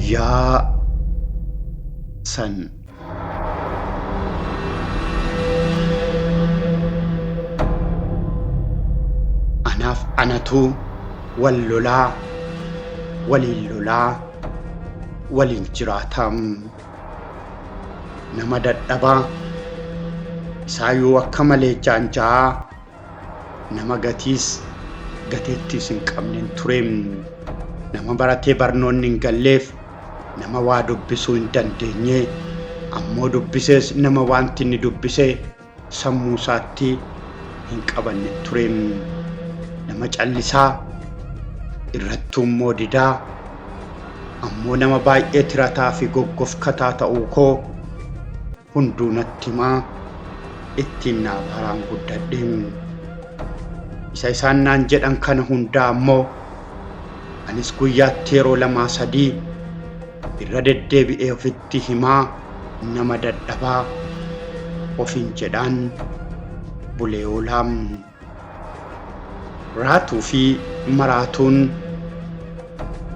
Guyyaa san. Anaaf anatu wal lolaa, waliin lolaa, waliin jiraata. Nama dadhabaa, isaayyuu akka malee jaanja'aa, nama gatiis gateettiis hin qabnen ture. Nama baratee barnoonni hin galleef, nama waa dubbisuu hin dandeenye, ammoo dubbisees nama wanti inni dubbise sammuu isaatti hin qabannen ture. Nama callisaa, irrattuu immoo didaa, ammoo nama baay'ee tirataa fi goggofkataa ta'uu koo hunduu natti himaa ittiin na abaaraan guddadhe. Isa isaan naan jedhan kana hundaa ammoo anis guyyaatti yeroo lamaa sadii irra deddeebi'ee ofitti himaa nama dadhabaa ofiin jedhaan bulee oola. Raatuu fi maraatuun,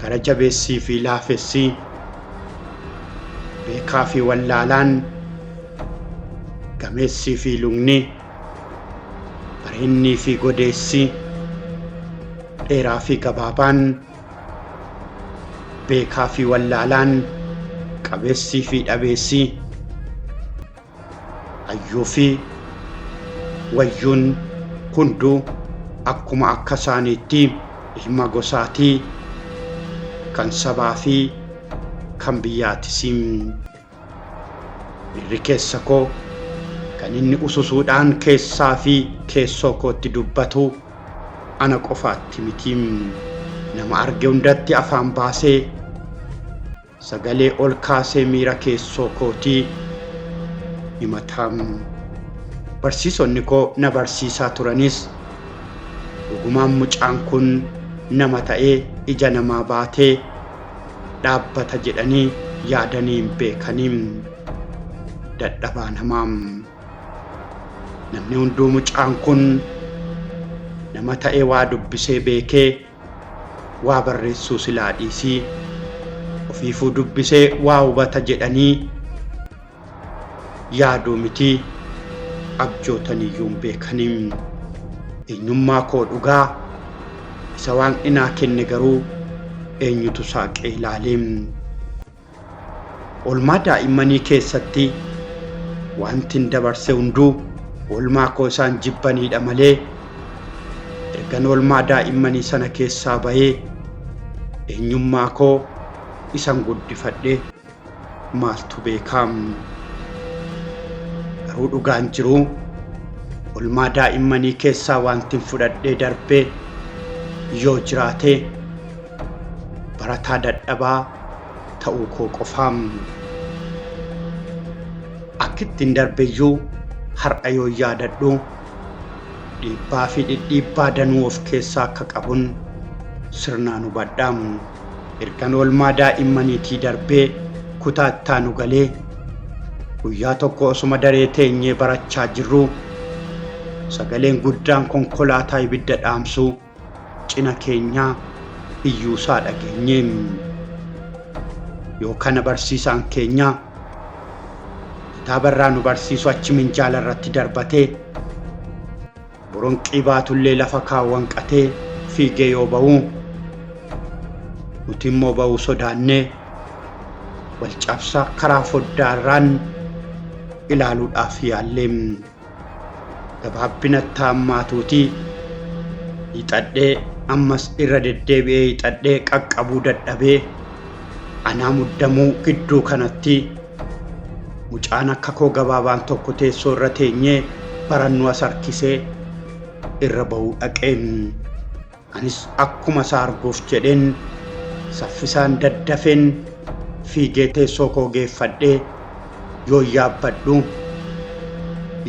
gara jabeessii fi laafessi, beekaa fi wallaalaan, gameessii fi lugni, bareennii fi godeessi, dheeraa fi gabaabaan, beekaa fi wallaalaan, qabeessii fi dhabeessi, hayyuu fi wayyuun hunduu akkuma akka isaaniitti ilma gosaatii, kan sabaa fi kan biyyaatisi. Miirri keessa koo kan inni ususuudhaan keessaa fi keessoo kootti dubbatu ana qofaatti miti. Nama arge hundatti afaan baasee sagalee ol kaasee miira keessoo kootii himata. Barsiisonni koo na barsiisaa turanis dhugumaan mucaan kun nama ta'ee ija namaa baatee dhaabbata jedhanii yaadanii hin beekanii. Dadhabaa namaa. Namni hunduu mucaan kun nama ta'ee waa dubbisee beekee waa barreessuu silaa dhiisii ofiifuu dubbisee waa hubata jedhanii yaaduu mitii abjootaniyyuu hin beekanii. Eenyummaa koo dhugaa isa Waaqni naa kenne garuu eenyutu saaqee ilaale? Oolmaa daa'immanii keessatti wantin dabarse hunduu oolmaa koo isaan jibbaniidha malee ergan oolmaa daa'immanii sana keessaa bahee eenyummaa koo isan guddifadhe maaltu beeka? Garuu dhugaan jiru oolmaa daa'immanii keessaa wantin fudhadhee darbe yoo jiraate barataa dadhabaa ta'uu koo qofa. Akki ittiin darbeyyuu har'a yoo yaadadhu dhiibbaa fi dhidhiibbaa danuu of keessaa akka qabun sirnaan hubadha. Ergan oolmaa daa'immaniitii darbee kutaa ittaanu galee guyyaa tokko osuma daree teenyee barachaa jirruu sagaleen guddaan konkolaataa ibidda dhaamsu cina keenyaa iyyuusaa dhageenye. Yoo kana barsiisaan keenya kitaaba irraa nu barsiisu achi minjaala irratti darbatee boronqii baatullee lafa kaawwan qatee fiigee yoo ba'u nuti immoo ba'uu sodaannee wal cabsa karaa foddaarraan ilaaluudhaaf yaalle. Gabaabbinatti hammaatuuti hiixadhee ammas irra deddeebi'ee hiixadhee qaqqabuu dadhabee anaa muddamuu gidduu kanatti mucaan akka koo gabaabaan tokko teessoo irra teenyee barannu as harkisee irra ba'uu dhaqe. Anis akkuma isaa arguuf jedheen saffisaan daddafeen fiigee teessoo koo geeffadhee yoon yaabbadhu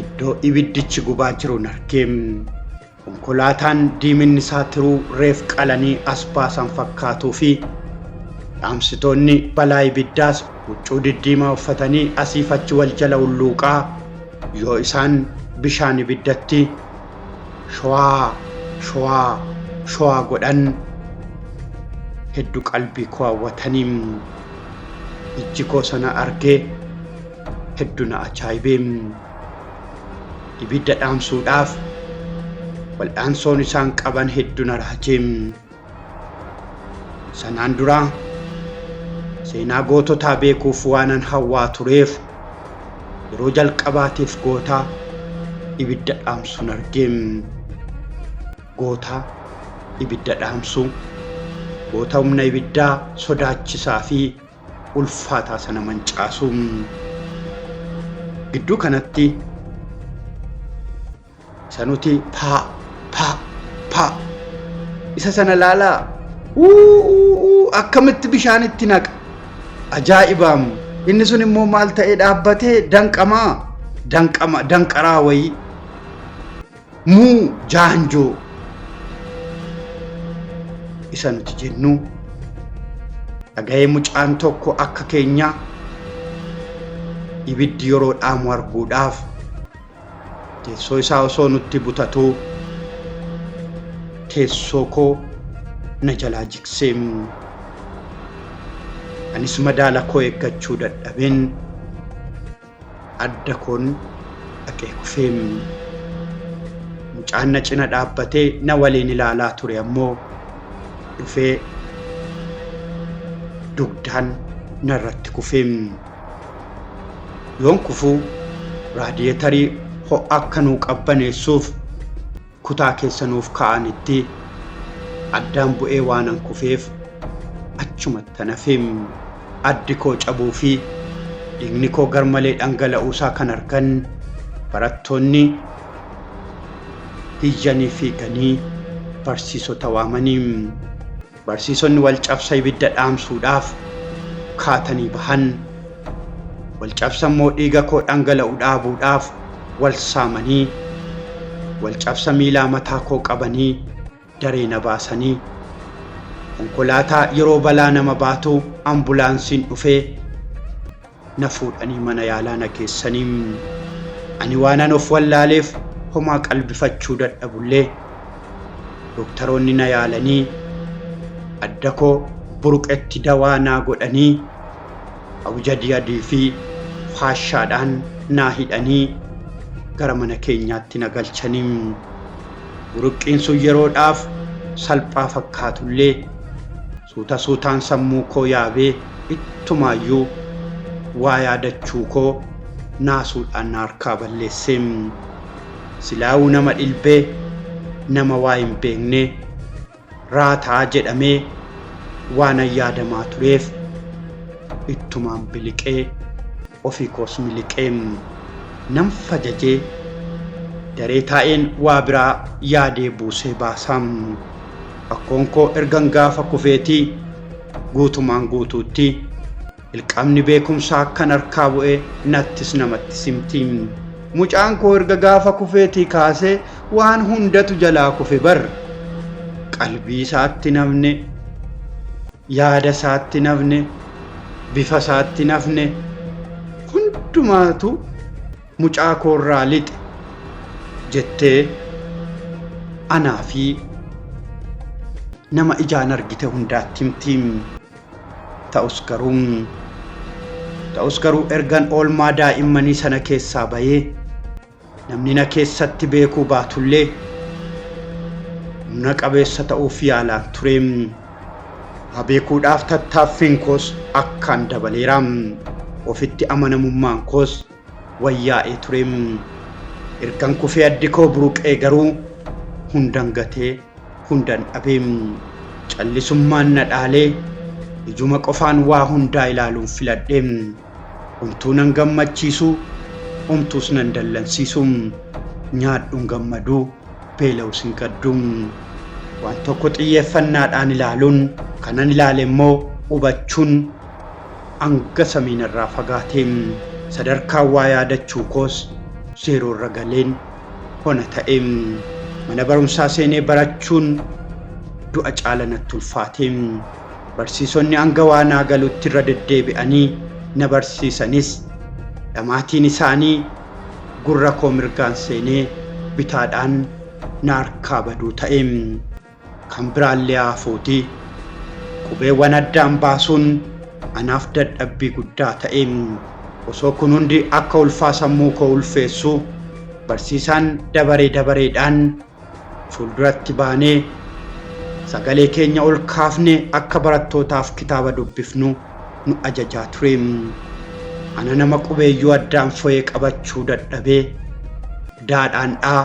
iddoo ibiddichi gubaa jirun arge. Konkolaataan diiminni isaa tiruu reef qalanii as baasan fakkaatuu fi dhaamsitoonni balaa ibiddaas huccuu diddiimaa uffatanii asiif achi wal jala hulluuqaa yoo isaan bishaan ibiddatti showaa showaa showaa godhan heddu qalbii koo hawwatanii. Ijji koo sana argee heddu na ajaa'ibe. Ibidda dhaamsuudhaaf wal'aansoon isaan qaban heddu na raaje. Sanaan dura seenaa goototaa beekuuf waanan hawwaa tureef yeroo jalqabaatiif goota ibidda dhaamsun arge. Goota ibidda dhaamsu, goota humna ibiddaa sodaachisaa fi ulfaataa sana mancaasu. Gidduu kanatti isa nuti paa paa paa isa sana laalaa uu akkamitti bishaan itti naqa ajaa'ibaam inni sun immoo maal ta'ee dhaabbatee danqamaa danqama danqaraa wayii muu jaanjoo isa nuti jennu dhaga'ee mucaan tokko akka keenyaa ibiddi yeroo dhaamu arguudhaaf teessoo isaa osoo nutti butatuu teessoo koo na jalaa jigsee. Anis madaala koo eeggachuu dadhabeen adda koon dhaqee kufee. Mucaan na cina dhaabbatee na waliin ilaalaa ture ammoo dhufee dugdaan narratti kufee. Yoon kufu raadiyeetarii ho'a akka nuu qabbaneessuuf kutaa keessa nuuf kaa'anitti addaan bu'ee waanan kufeef achumattan hafe. Addi koo cabuu fi dhiigni koo garmalee dhangala'uusaa kan argan barattoonni iyyanii fiiganii barsiisota waamanii. Barsiisonni wal cabsa ibidda dhaamsuudhaaf kaatanii bahan. Wal cabsa immoo dhiiga koo dhangala'u dhaabuudhaaf wal saamanii, wal cabsa miilaa mataa koo qabanii daree na baasanii. Konkolaataa yeroo balaa nama baatu ambulaansiin dhufee na fuudhanii mana yaalaa na geessanii. Ani waanan of wallaaleef homaa qalbifachuu dadhabullee Dooktaroonni na yaalanii adda koo buruqetti dawaa naa godhanii abujadii adii fi faashaadhaan naa hidhanii gara mana keenyaatti na galchanii. Buruqqiin sun yeroodhaaf salphaa fakkaatullee suuta suutaan sammuu koo yaabee ittumaayyuu waa yaadachuu koo naasuudhaan na harkaa balleesse. Silaawuu nama dhilbee, nama waa hin beekne, raataa jedhamee waanan yaadamaa tureef ittumaan biliqee ofii koos miliqee. Nan fajajee daree taa'een waa biraa yaadee buusee baasa. Akkoon koo ergan gaafa kufeetii guutumaan guutuutti Ilqabni beekumsaa akkan harkaa bu'e nattis namattis himti. Mucaan koo erga gaafa kufeetii kaasee waan hundatu jalaa kufe bar. Qalbii isaatti hin hafne, yaada isaatti hin hafne, bifa isaatti hin hafne. Hundumaatu mucaa koorraa lixe jettee anaa fi nama ijaan argite hundaatti himti. Ta'us garuu Ta'us garuu ergan oolmaa daa'immanii sana keessaa bahee namni na keessatti beekuu baatullee humna qabeessa ta'uuf yaalaan ture. Waa beekuudhaaf tattaaffiin koos akkaan dabaleera. Ofitti amanamummaan koos wayyaa'ee ture. Ergan kufee addi koo buruqee garuu hundan gatee hundan dhabe. Callisummaan na dhaalee ijuma qofaan waa hundaa ilaaluun filadhe. Homtuu nan gammachiisu, homtuus nan dallansiisu. Nyaadhuun gammaduu, beela'us hin gaddu. Waan tokko xiyyeeffannaadhaan ilaaluun, kanan ilaale immoo hubachuun hanga samii narraa fagaate. Sadarkaan waa yaadachuu koos zeeroo irra galeen hona ta'e. Mana barumsaa seenee barachuun du'a caala natti ulfaate. Barsiisonni hanga waa naa galutti irra deddeebi'anii na barsiisanis dhamaatiin isaanii gurra koo mirgaan seenee bitaadhaan na harkaa baduu ta'e. Kan biraallee haa hafuutii qubeewwan addaan baasuun anaaf dadhabbii guddaa ta'e. Osoo kun hundi akka ulfaa sammuu koo ulfeessuu barsiisaan dabaree dabareedhaan fuulduratti baanee sagalee keenya ol kaafne akka barattootaaf kitaaba dubbifnu nu ajajaa ture. Ana nama qubeeyyuu addaan fo'ee qabachuu dadhabee daadhaan dhaa,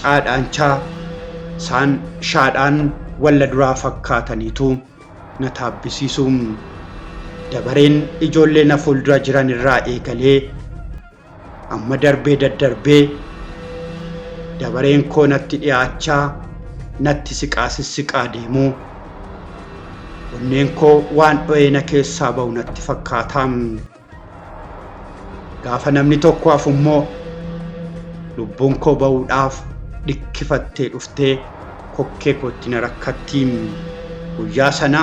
caadhaan chaa, saan shaadhaan walla duraa fakkaataniitu na taabbisiisu. Dabareen ijoollee na fuuldura jiran irraa eegalee amma darbee daddarbee dabareen koo natti dhiyaachaa natti siqaa sissiqaa deemu. Onneen koo waan dho'ee na keessaa ba'u natti fakkaata. Gaafa namni tokko hafu immoo lubbuun koo ba'uudhaaf dhikkifattee dhuftee kokkee kootti na rakkatti. Guyyaa sana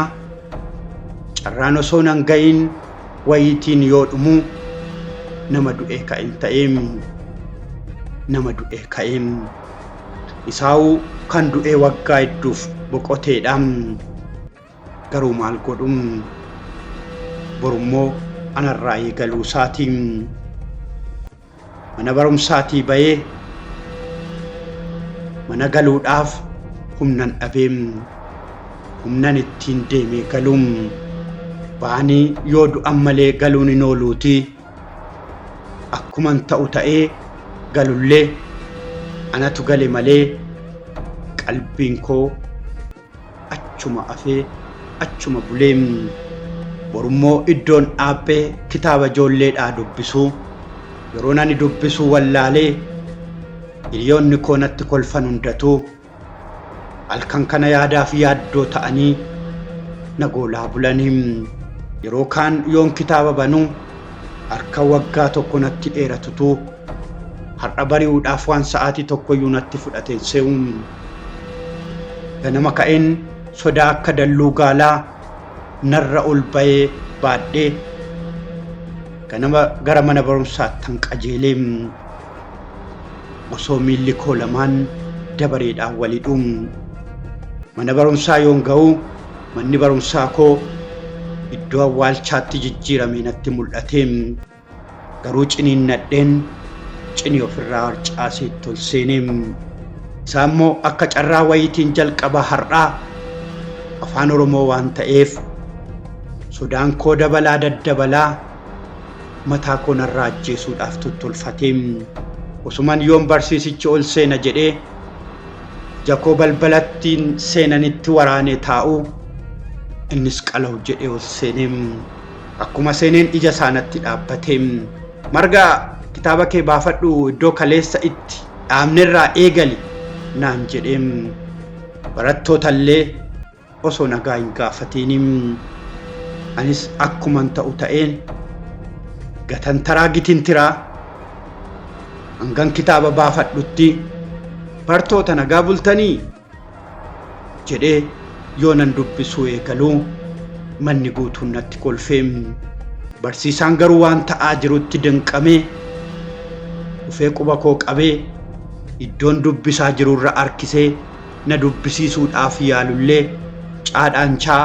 carraan osoo nan ga'iin wayiitiin yoo dhumu nama du'ee ka'een ta'e. Nama du'ee ka'e. Isaawuu kan du'ee waggaa hedduuf boqoteedha. Garuu maal godhu? Borummoo anarraa eegaluu isaati. Mana barumsaatii ba'ee mana galuudhaaf humnan dhabee humnan ittiin deemee galuun ba'anii yoo du'an malee galuun hin ooluuti. Akkuman ta'u ta'ee galullee anatu gale malee qalbiin koo achuma afee achuma bulee. Borummoo iddoon dhaabbee kitaaba ijoolleedhaa dubbisuu yeroon ani dubbisuu wallaalee hiriyoonni koo natti kolfan hundatuu halkan kana yaadaaf yaaddoo ta'anii na goolaa bulanii. Yeroo kaan yoon kitaaba banuu harka waggaa tokko natti dheeratutu har'a bari'uudhaaf waan sa'aatii tokkoyyuu natti fudhateen se'u. Ganama ka'een sodaa akka dalluu gaalaa narra ol ba'ee baadhee ganama gara mana barumsaattan qajeelee osoo miilli koo lamaan dabareedhaan wal hidhu. Mana barumsaa yoon ga'u manni barumsaa koo iddoo awwaalchaatti jijjiiramee natti mul'ate. Garuu ciniinnadheen cinii ofirraa harcaasee itti ol seene. Isaa immoo akka carraa wayiitiin jalqaba har'aa Afaan Oromoo waan ta'eef sodaan koo dabalaa daddabalaa mataa koo narraa ajjeesuudhaaf tottolfate. Osuman yoon barsiisichi ol seena jedhee ija koo balbalattiin seenanitti waraanee taa'u innis qalaw jedhee ol seene. Akkuma seeneen ija isaa natti dhaabbate. Margaa, kitaaba kee baafadhu iddoo kaleessa itti dhaabnerraa eegali naan jedhe. Barattootallee osoo nagaa hin gaafatiini. Anis akkuman ta'u ta'een gatantaraa gitintiraa hangan kitaaba baafadhutti bartoota nagaa bultanii? jedhee yoonan dubbisuu eegalu manni guutuun natti kolfe. Barsiisaan garuu waan ta'aa jirutti danqamee dhufee quba koo qabee iddoon dubbisaa jirurra harkisee na dubbisiisuudhaaf yaalullee caadhaan chaa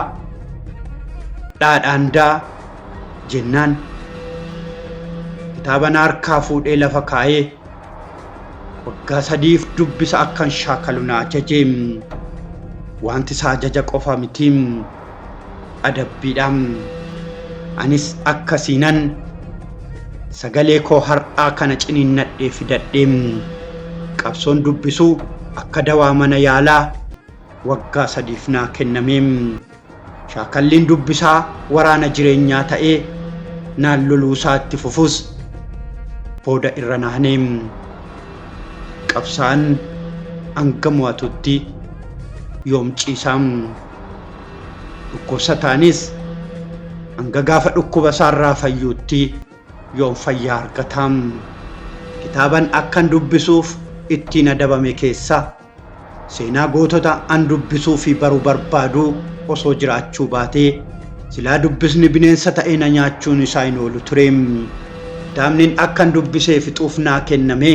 dhaadhaan daa jennaan kitaaba na harkaa fuudhee lafa kaa'ee Waggaa sadiif dubbisa akkan shaakalu na ajaje. Wanti isaa ajaja qofa miti, adabbiidha. Anis akkasiinan sagalee koo har'aa kana ciniinnadhee fidadhe. Qabsoon dubbisuu akka dawaa mana yaalaa waggaa sadiif naa kenname. Shaakalliin dubbisaa waraana jireenyaa ta'ee naan loluusaa itti fufus booda irra naane. Qabsaa'aan hanga mo'atutti yoom ciisa? Dhukkubsataanis hanga gaafa dhukkuba isaarraa fayyuutti yoom fayyaa argata? Kitaaban akkan dubbisuuf ittiin adabame keessa Seenaa gootota an dubbisuu fi baruu barbaaduu osoo jiraachuu baatee silaa dubbisni bineensa ta'ee na nyaachuun isaa hin oolu ture. Kitaabnin akkan dubbisee fixuuf naa kenname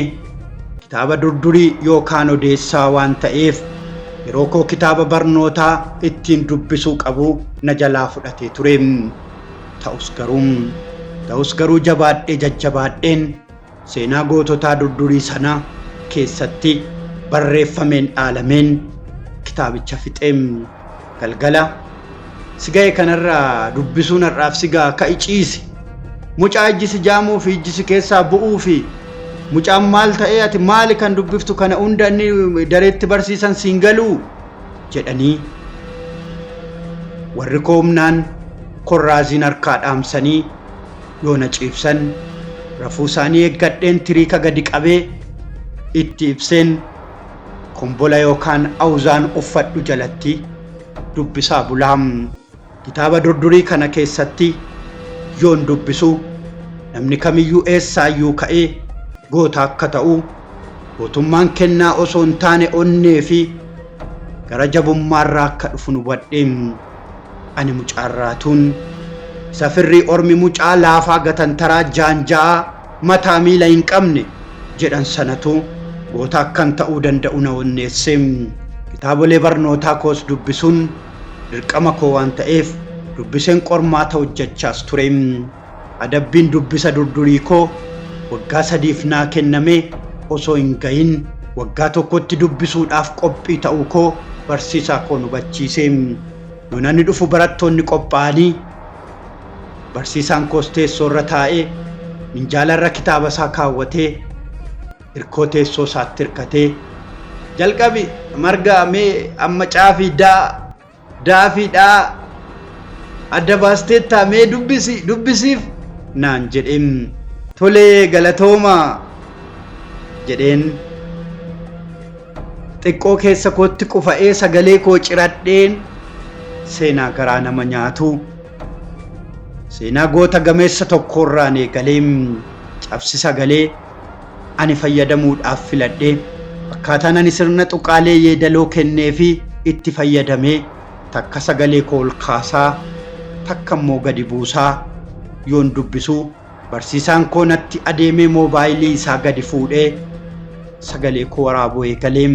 kitaaba durdurii yookaan odeessaa waan ta'eef yeroo koo kitaaba barnootaa ittiin dubbisuu qabu na jalaa fudhatee ture. Ta'us garuu ta'us garuu jabaadhee jajjabaadheen seenaa goototaa durdurii sana keessatti barreeffameen dhaalameen kitaabicha fixeem. Galgala si ga'e kanarraa dubbisuun har'aaf si ga'a ka'i ciisi. Mucaa ijji si jaamuu fi ijji si keessaa bu'uu fi mucaan maal ta'ee ati maali kan dubbiftu kana hunda inni dareetti barsiisan siin galuu jedhanii warri koo humnaan korraaziin harkaa dhaamsanii yoo na ciibsan rafuu isaanii eeggadheen tiriika gadi qabee itti ibseen kombola yookaan awuzaan uffadhu jalatti dubbisaa bulaa. Kitaaba durdurii kana keessatti yoon dubbisu namni kamiyyuu eessaayyuu ka'ee goota akka ta'u gootummaan kennaa osoo hin taane onnee fi gara jabummaarraa akka dhufu hubadhe. Ani mucaarraatuun isa firrii ormi mucaa laafaa gatantaraa jaanja'aa mataa miila hin qabne jedhan sanatu goota akkan ta'uu danda'u na onneesse. Kitaabolee barnootaa koos dubbisuun dirqama koo waan ta'eef dubbiseen qormaata hojjechaas ture. Adabbiin dubbisa durdurii koo waggaa 3f naa kenname osoo hin gahin waggaa tokkotti dubbisuudhaaf qophii ta'uu koo barsiisaa koon hubachiise. Yoon ani dhufu barattoonni qophaa'anii barsiisaan koos teessoo irra taa'ee minjaala irra kitaaba isaa kaawwatee hirkoo teessoo isaatti hirkatee jalqabi margaa mee amma caafii daa daafii dhaa adda baasteettaa mee dubbisi dubbisiif naan jedheen. Tolee galatooma jedheen xiqqoo keessa kootti qufa'ee sagalee koo ciradheen seenaa garaa nama nyaatu seenaa goota gameessa tokkorraan eegalee cabsi sagalee ani fayyadamuudhaaf filadhe akkaataan ani sirna tuqaalee yeedaloo kennee fi itti fayyadamee takka sagalee koo ol kaasaa takka immoo gadi buusaa yoon dubbisu barsiisaan koo natti adeemee moobaayilii isaa gadi fuudhee sagalee koo waraabuu eegalee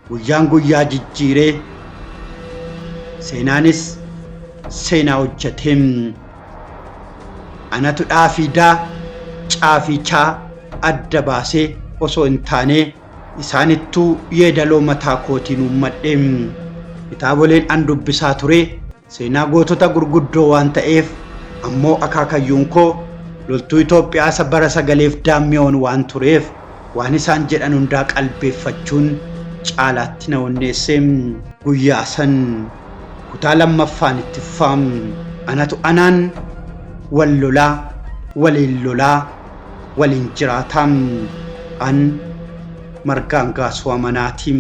guyyaan guyyaa jijjiiree seenaanis seenaa hojjetee anatu dhaafii daa caafii chaa adda baasee osoo hin taane isaanittuu yeedaloo mataa kootiin uummadhe. Kitaaboleen an dubbisaa ture seenaa gootota gurguddoo waan ta'eef ammoo akaakayyuun koo loltuu Itoophiyaa isa bara sagaleef daammiyoon waan tureef waan isaan jedhan hundaa qalbeeffachuun caalaatti na onneesse. Guyyaa san kutaa lammaffaan itti fufaa. Anatu anaan wal lolaa waliin lolaa waliin jiraataa. An Margaan Gaasuu Amanaati.